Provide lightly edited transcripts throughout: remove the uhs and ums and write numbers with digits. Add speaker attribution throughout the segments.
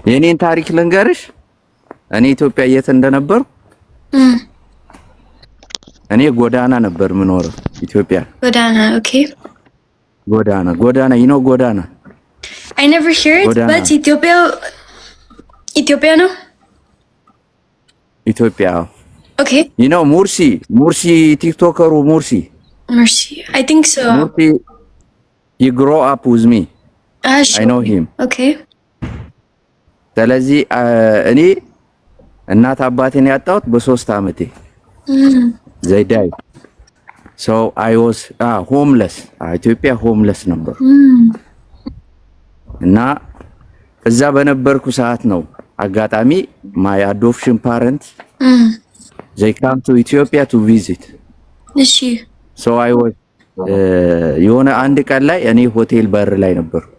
Speaker 1: የኔን ታሪክ ልንገርሽ። እኔ ኢትዮጵያ የት እንደነበርኩ፣ እኔ ጎዳና ነበር የምኖረው ኢትዮጵያ።
Speaker 2: ጎዳና፣ okay።
Speaker 1: ጎዳና፣ ጎዳና፣ you know ጎዳና።
Speaker 2: I never hear it.
Speaker 1: ጎዳና።
Speaker 2: But ኢትዮጵያ፣ ኢትዮጵያ ነው።
Speaker 1: ኢትዮጵያ።
Speaker 2: Okay.
Speaker 1: You know ሙርሲ፣ ሙርሲ ቲክቶከሩ ሙርሲ?
Speaker 2: ሙርሲ፣ I think so.
Speaker 1: ሙርሲ, he grow up with me.
Speaker 2: እሺ።
Speaker 1: I know him.
Speaker 2: Okay.
Speaker 1: ስለዚህ እኔ እናት አባቴን ያጣሁት በ3 ዓመቴ። They die, so I was homeless። ኢትዮጵያ homeless ነበር እና እዛ በነበርኩ ሰዓት ነው አጋጣሚ my adoption parent, they come to ኢትዮጵያ to visit. So I was የሆነ አንድ ቀን ላይ እኔ ሆቴል በር ላይ ነበርኩ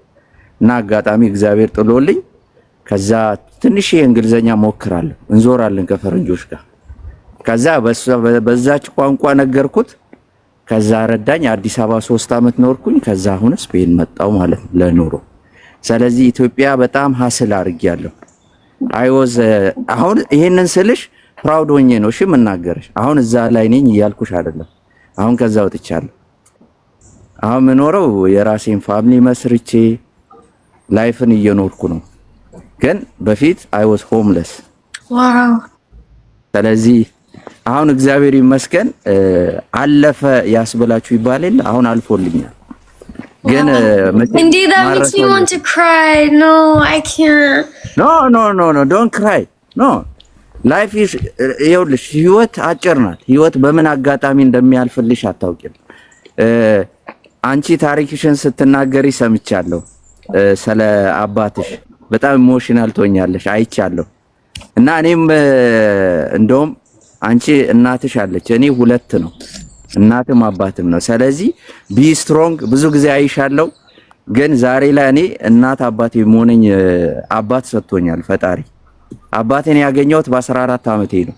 Speaker 1: እና አጋጣሚ እግዚአብሔር ጥሎልኝ ከዛ ትንሽ የእንግሊዘኛ ሞክራለሁ፣ እንዞራለን ከፈረንጆች ጋር። ከዛ በዛች ቋንቋ ነገርኩት። ከዛ ረዳኝ። አዲስ አበባ 3 ዓመት ኖርኩኝ። ከዛ አሁን ስፔን መጣው ማለት ነው ለኑሮ። ስለዚህ ኢትዮጵያ በጣም hustle አድርጌያለሁ። I was አሁን ይሄንን ስልሽ proud ሆኜ ነው እሺ የምናገርሽ። አሁን እዛ ላይ ነኝ እያልኩሽ አይደለም። አሁን ከዛ ወጥቻለሁ። አሁን የምኖረው የራሴን family መስርቼ life ን እየኖርኩ ነው። ግን በፊት I was homeless። ስለዚህ አሁን እግዚአብሔር ይመስገን አለፈ ያስብላችሁ ይባል የለ፣ አሁን አልፎልኛል። ግን
Speaker 2: እንዴ, that makes me want to cry. No, I can't.
Speaker 1: No, no, no, no, don't cry, no. Life is ይኸውልሽ፣ ህይወት አጭር ናት። ህይወት በምን አጋጣሚ እንደሚያልፍልሽ አታውቂም። አንቺ ታሪክሽን ስትናገሪ ሰምቻለሁ። ስለ አባትሽ በጣም emotional ትሆኛለሽ አይቻለሁ። እና እኔም እንደውም አንቺ እናትሽ አለች፣ እኔ ሁለት ነው፣ እናትም አባትም ነው። ስለዚህ be strong። ብዙ ጊዜ አይሻለሁ፣ ግን ዛሬ ላይ እኔ እናት አባት የመሆነኝ አባት ሰጥቶኛል ፈጣሪ። አባቴን ያገኘሁት በ14 ዓመቴ ነው።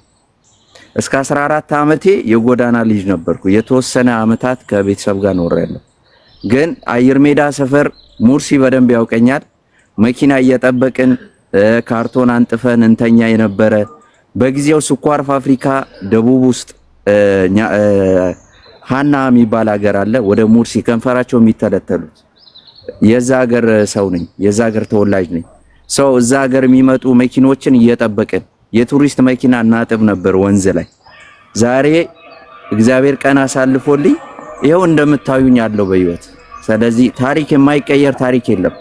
Speaker 1: እስከ 14 ዓመቴ የጎዳና ልጅ ነበርኩ። የተወሰነ ዓመታት ከቤተሰብ ጋር ኖሬያለሁ። ግን አየር ሜዳ ሰፈር ሙርሲ በደንብ ያውቀኛል። መኪና እየጠበቅን ካርቶን አንጥፈን እንተኛ የነበረ፣ በጊዜው ስኳር ፋብሪካ ደቡብ ውስጥ ሀና የሚባል ሀገር አለ። ወደ ሙርሲ ከንፈራቸው የሚተለተሉት የዛ ሀገር ሰው ነኝ። የዛ ሀገር ተወላጅ ነኝ። So እዛ ሀገር የሚመጡ መኪኖችን እየጠበቅን የቱሪስት መኪና እናጥብ ነበር ወንዝ ላይ። ዛሬ እግዚአብሔር ቀን አሳልፎልኝ ይኸው እንደምታዩኝ አለው በህይወት። ስለዚህ ታሪክ የማይቀየር ታሪክ የለም።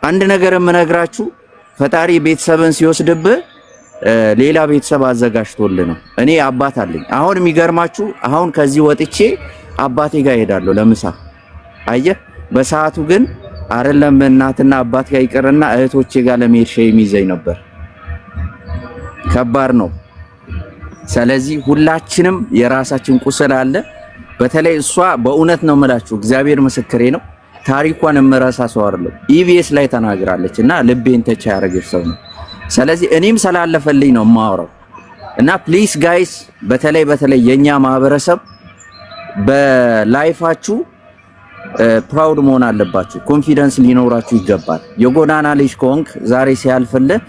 Speaker 1: አንድ ነገር የምነግራችሁ ፈጣሪ ቤተሰብን ሲወስድብህ ሌላ ቤተሰብ አዘጋጅቶልህ ነው። እኔ አባት አለኝ። አሁን የሚገርማችሁ አሁን ከዚህ ወጥቼ አባቴ ጋር እሄዳለሁ ለምሳ። አየህ፣ በሰዓቱ ግን አይደለም እናትና አባት ጋር ይቅርና እህቶቼ ጋር ለመሄድ shame ይዘኝ ነበር። ከባድ ነው። ስለዚህ ሁላችንም የራሳችን ቁስል አለ። በተለይ እሷ በእውነት ነው የምላችሁ፣ እግዚአብሔር ምስክሬ ነው። ታሪኳን የምረሳ ሰው አይደለም። ኢቢኤስ ላይ ተናግራለች እና ልቤን touch ያደረገች ሰው ነው። ስለዚህ እኔም ስላለፈልኝ ነው የማወራው። እና please guys፣ በተለይ በተለይ የኛ ማህበረሰብ በ life ኣችሁ proud መሆን አለባችሁ። Confidence ሊኖራችሁ ይገባል። የጎዳና ልጅ ከሆንክ ዛሬ ሲያልፍልህ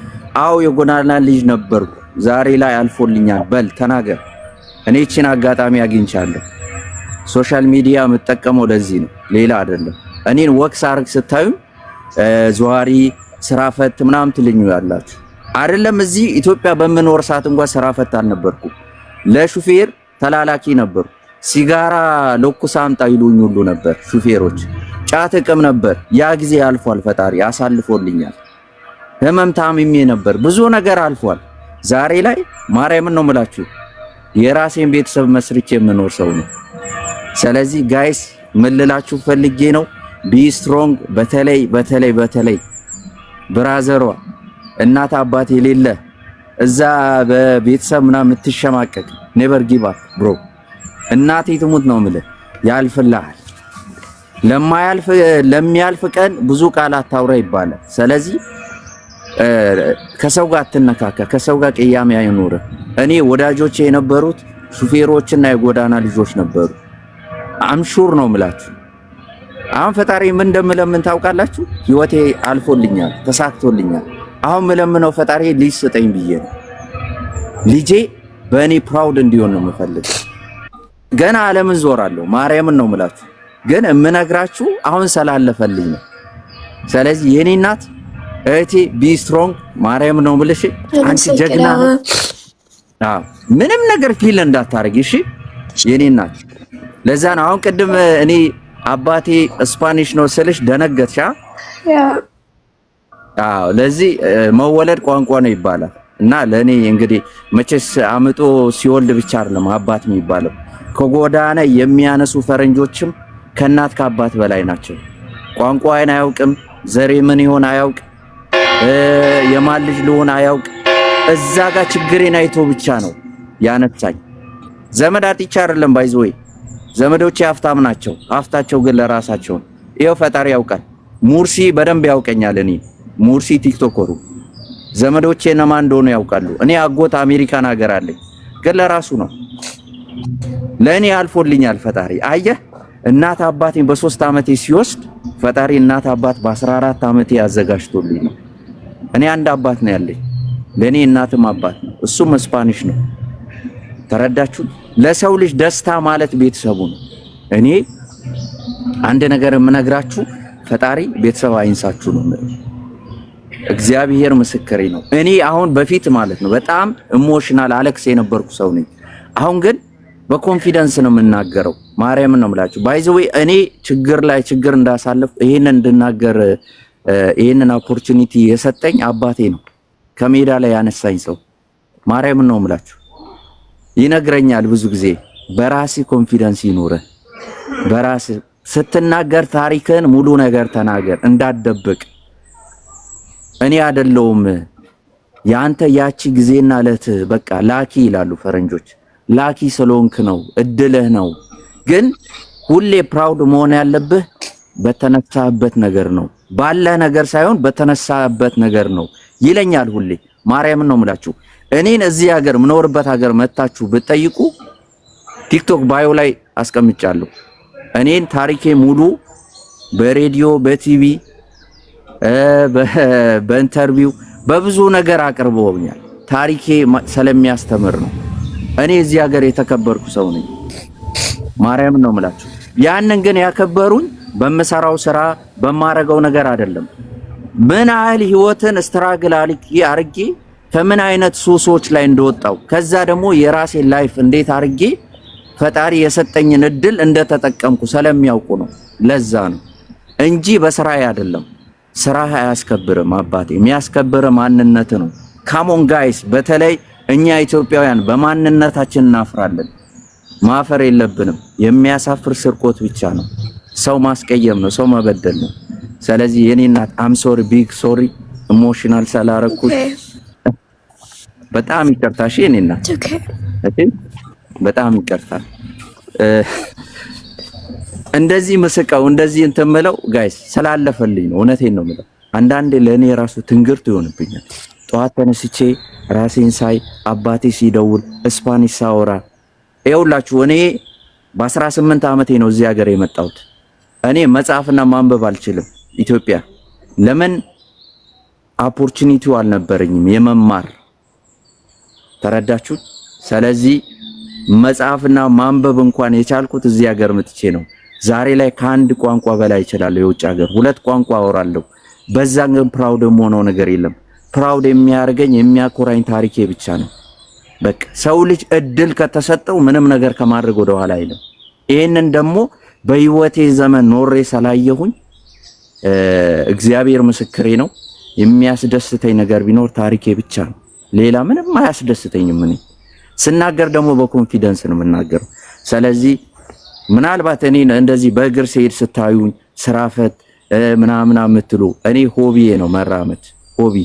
Speaker 1: አዎ የጎዳና ልጅ ነበርኩ፣ ዛሬ ላይ አልፎልኛል በል፣ ተናገር። እኔ ይህችን አጋጣሚ አግኝቻለሁ። Social media የምጠቀመው ለዚህ ነው፣ ሌላ አይደለም። እኔን ወክ ሳርግ ስታዩ ዘዋሪ፣ ስራ ፈት ምናምን ትልኙ ያላችሁ አይደለም። እዚህ ኢትዮጵያ በምኖር ሰዓት እንኳን ስራ ፈት አልነበርኩም። ለሹፌር ተላላኪ ነበርኩ። ሲጋራ ለኩስ አምጣ ይሉኝ ሁሉ ነበር ሹፌሮች። ጫት እቅም ነበር። ያ ጊዜ አልፏል። ፈጣሪ አሳልፎልኛል። ህመም ታምሜ ነበር። ብዙ ነገር አልፏል። ዛሬ ላይ ማርያምን ነው የምላችሁ የራሴን ቤተሰብ መስርቼ የምኖር ሰው ነው። ስለዚህ guys፣ ምን ልላችሁ ፈልጌ ነው፣ be strong። በተለይ በተለይ በተለይ brother ዋ እናት አባት የሌለ፣ እዛ በቤተሰብ ምናምን የምትሸማቀቅ፣ never give up, bro። እናቴ ትሙት ነው የምልህ፣ ያልፍልሃል። ለማያልፍ ለሚያልፍ ቀን ብዙ ቃላት ታውራ ይባላል። ስለዚህ ከሰው ጋር አትነካካ፣ ከሰው ጋር ቅያሜ አይኑርህ። እኔ ወዳጆቼ የነበሩት ሹፌሮችና የጎዳና ልጆች ነበሩ። I'm sure ነው የምላችሁ። አሁን ፈጣሪ ምን እንደምለምን ታውቃላችሁ? ህይወቴ አልፎልኛል፣ ተሳክቶልኛል። አሁን ምለምነው ፈጣሪ ልጅ ስጠኝ ብዬ ነው። ልጄ በእኔ proud እንዲሆን ነው የምፈልገው። ገና ዓለምን ዞራለሁ። ማርያምን ነው የምላችሁ። ግን የምነግራችሁ አሁን ስላለፈልኝ ነው። ስለዚህ የኔ እናት እህቴ be strong። ማርያም ነው የምልሽ። አንቺ ጀግና ነሽ። አዎ፣ ምንም ነገር feel እንዳታረጊ እሺ የኔ እናት። ለዛ ነው አሁን ቅድም እኔ አባቴ Spanish ነው ስልሽ ደነገጥሽ?
Speaker 2: Yeah.
Speaker 1: አዎ፣ ለዚህ መወለድ ቋንቋ ነው ይባላል። እና ለእኔ እንግዲህ መቼስ አምጦ ሲወልድ ብቻ አይደለም አባት የሚባለው። ከጎዳና የሚያነሱ ፈረንጆችም ከእናት ከአባት በላይ ናቸው። ቋንቋዬን አያውቅም፣ ዘሬ ምን ይሆን አያውቅ፣ የማን ልጅ ልሆን አያውቅ። እዛ ጋር ችግሬን አይቶ ብቻ ነው ያነሳኝ። ዘመድ አጥቼ አይደለም፣ by the way፣ ዘመዶቼ ሀብታም ናቸው። ሀብታቸው ግን ለራሳቸው ነው። ይኸው ፈጣሪ ያውቃል። ሙርሲ በደንብ ያውቀኛል። እኔ ሙርሲ ቲክቶከሩ ዘመዶቼ እነማን እንደሆኑ ያውቃሉ። እኔ አጎት አሜሪካን ሀገር አለኝ፣ ግን ለራሱ ነው። ለእኔ አልፎልኛል ፈጣሪ። አየህ፣ እናት አባቴን በ3 ዓመቴ ሲወስድ ፈጣሪ እናት አባት በ14 ዓመቴ አዘጋጅቶልኝ ነው። እኔ አንድ አባት ነው ያለኝ። ለእኔ እናትም አባት ነው፣ እሱም Spanish ነው። ተረዳችሁ? ለሰው ልጅ ደስታ ማለት ቤተሰቡ ነው። እኔ አንድ ነገር የምነግራችሁ ፈጣሪ ቤተሰብ አይንሳችሁ ነው የምለው። እግዚአብሔር ምስክሬ ነው። እኔ አሁን በፊት ማለት ነው በጣም emotional አለቅስ የነበርኩ ሰው ነኝ። አሁን ግን በ confidence ነው የምናገረው። ማርያምን ነው የምላችሁ። By the way፣ እኔ ችግር ላይ ችግር እንዳሳለፍ ይሄንን እንድናገር ይሄንን opportunity የሰጠኝ አባቴ ነው። ከሜዳ ላይ ያነሳኝ ሰው፣ ማርያምን ነው የምላችሁ። ይነግረኛል ብዙ ጊዜ፣ በራስህ confidence ይኑርህ፣ በራስህ ስትናገር ታሪክን ሙሉ ነገር ተናገር፣ እንዳትደብቅ። እኔ አይደለሁም የአንተ ያቺ ጊዜና ዕለት በቃ lucky ይላሉ ፈረንጆች። Lucky ስለሆንክ ነው፣ እድልህ ነው። ግን ሁሌ proud መሆን ያለብህ በተነሳህበት ነገር ነው፣ ባለህ ነገር ሳይሆን በተነሳህበት ነገር ነው ይለኛል ሁሌ። ማርያምን ነው የምላችሁ። እኔን እዚህ ሀገር ምኖርበት ሀገር መታችሁ ብትጠይቁ ቲክቶክ bio ላይ አስቀምጫለሁ። እኔን ታሪኬ ሙሉ በሬዲዮ፣ በቲቪ፣ በ interview፣ በብዙ ነገር አቅርበውኛል። ታሪኬ ስለሚያስተምር ነው። እኔ እዚህ ሀገር የተከበርኩ ሰው ነኝ። ማርያምን ነው የምላችሁ። ያንን ግን ያከበሩኝ በምሰራው ስራ በማረገው ነገር አይደለም። ምን ያህል ህይወትን struggle አርጌ ከምን አይነት ሱሶች ላይ እንደወጣው፣ ከዛ ደግሞ የራሴ life እንዴት አርጌ ፈጣሪ የሰጠኝን እድል እንደተጠቀምኩ ስለሚያውቁ ነው። ለዛ ነው እንጂ በስራዬ አይደለም። ስራህ አያስከብርም አባቴ፣ የሚያስከብር ማንነት ነው። Come on guys፣ በተለይ እኛ ኢትዮጵያውያን በማንነታችን እናፍራለን። ማፈር የለብንም። የሚያሳፍር ስርቆት ብቻ ነው። ሰው ማስቀየም ነው፣ ሰው መበደል ነው። ስለዚህ የኔ እናት I'm sorry, big sorry emotional ስላረኩሽ በጣም ይቅርታ። እሺ የኔ እናት፣ በጣም ይቅርታ። እንደዚህ ምስቀው እንደዚህ እንትን ምለው guys ስላለፈልኝ ነው። እውነቴን ነው ምለው። አንዳንዴ ለእኔ ራሱ ትንግርት ይሆንብኛል። ጠዋት ተነስቼ ራሴን ሳይ፣ አባቴ ሲደውል Spanish ሳወራ፣ ይኸውላችሁ እኔ በ18 ዓመቴ ነው እዚህ ሀገር የመጣሁት። እኔ መጻፍና ማንበብ አልችልም። ኢትዮጵያ ለምን opportunity ው አልነበረኝም የመማር፣ ተረዳችሁ? ስለዚህ መጻፍና ማንበብ እንኳን የቻልኩት እዚህ ሀገር መጥቼ ነው። ዛሬ ላይ ከአንድ ቋንቋ በላይ እችላለሁ። የውጭ ሀገር ሁለት ቋንቋ አወራለሁ። በዛ ግን proud የምሆነው ነገር የለም። Proud የሚያደርገኝ የሚያኮራኝ ታሪኬ ብቻ ነው። በቃ ሰው ልጅ እድል ከተሰጠው ምንም ነገር ከማድረግ ወደ ኋላ አይልም። ይህንን ደግሞ በህይወቴ ዘመን ኖሬ ስላየሁኝ እግዚአብሔር ምስክሬ ነው። የሚያስደስተኝ ነገር ቢኖር ታሪኬ ብቻ ነው። ሌላ ምንም አያስደስተኝም። እኔ ስናገር ደግሞ በ confidence ነው የምናገረው። ስለዚህ ምናልባት እኔ እንደዚህ በእግር ስሄድ ስታዩኝ ስራ ፈት ምናምን የምትሉ፣ እኔ hobby ዬ ነው መራመድ። Hobby,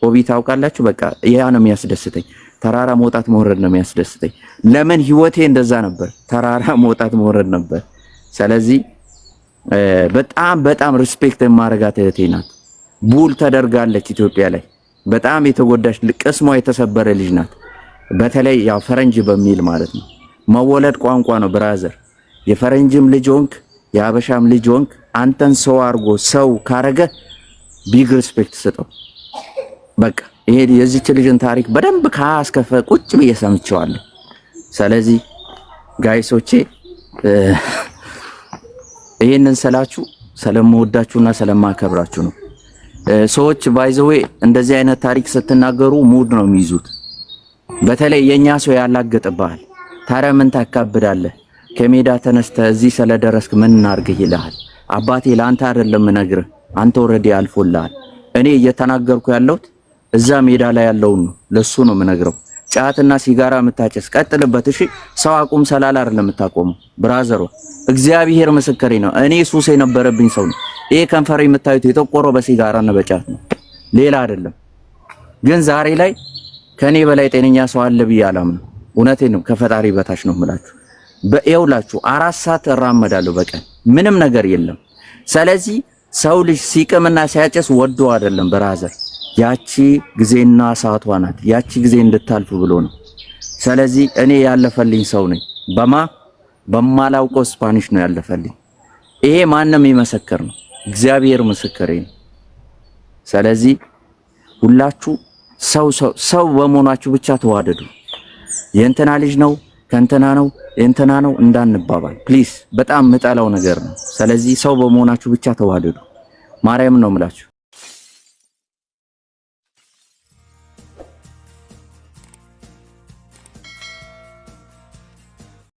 Speaker 1: hobby ታውቃላችሁ። በቃ ያ ነው የሚያስደስተኝ። ተራራ መውጣት መውረድ ነው የሚያስደስተኝ። ለምን ህይወቴ እንደዛ ነበር፣ ተራራ መውጣት መውረድ ነበር። ስለዚህ በጣም በጣም respect የማረጋት እህቴ ናት። Bully ተደርጋለች ኢትዮጵያ ላይ፣ በጣም የተጎዳች ቅስሟ የተሰበረ ልጅ ናት። በተለይ ያው ፈረንጅ በሚል ማለት ነው። መወለድ ቋንቋ ነው brother። የፈረንጅም ልጅ ሆንክ የአበሻም ልጅ ሆንክ አንተን ሰው አድርጎ ሰው ካረገ big respect ስጠው። በቃ ይሄ የዚች ልጅን ታሪክ በደንብ ከሀ እስከ ፈ ቁጭ ብዬ ሰምቼዋለሁ። ስለዚህ guys ኦቼ፣ ይሄንን ስላችሁ ስለምወዳችሁና ስለማከብራችሁ ነው። ሰዎች by the way እንደዚህ አይነት ታሪክ ስትናገሩ ሙድ ነው የሚይዙት። በተለይ የኛ ሰው ያላግጥብሃል። ታዲያ ምን ታካብዳለህ? ከሜዳ ተነስተህ እዚህ ስለደረስክ ምን እናርግህ ይልሃል። አባቴ፣ ለአንተ አይደለም እነግርህ፣ አንተ already አልፎልሃል። እኔ እየተናገርኩ ያለሁት እዛ ሜዳ ላይ ያለውን ነው፣ ለሱ ነው የምነግረው። ጫትና ሲጋራ የምታጨስ ቀጥልበት። እሺ፣ ሰው አቁም ስላለ አይደለም የምታቆመው brother ኦ፣ እግዚአብሔር ምስክሬ ነው። እኔ ሱስ የነበረብኝ ሰው ነው። ይሄ ከንፈር የምታዩት የጠቆረው በሲጋራና በጫት ነው፣ ሌላ አይደለም። ግን ዛሬ ላይ ከኔ በላይ ጤነኛ ሰው አለ ብዬ አላምንም። እውነቴን ነው፣ ከፈጣሪ በታች ነው የምላችሁ። በኤውላችሁ 4 ሰዓት እራመዳለሁ በቀን፣ ምንም ነገር የለም። ስለዚህ ሰው ልጅ ሲቅምና ሲያጨስ ወዶ አይደለም brother፣ ያቺ ጊዜና ሰዓቷ ናት። ያቺ ጊዜ እንድታልፍ ብሎ ነው። ስለዚህ እኔ ያለፈልኝ ሰው ነኝ። በማላውቀው Spanish ነው ያለፈልኝ። ይሄ ማንም የሚመሰክር ነው። እግዚአብሔር ምስክሬ ነው። ስለዚህ ሁላችሁ ሰው ሰው በመሆናችሁ ብቻ ተዋደዱ። የእንትና ልጅ ነው፣ ከእንትና ነው፣ የእንትና ነው እንዳንባባል please። በጣም የምጠላው ነገር ነው። ስለዚህ ሰው በመሆናችሁ ብቻ ተዋደዱ። ማርያም ነው የምላችሁ።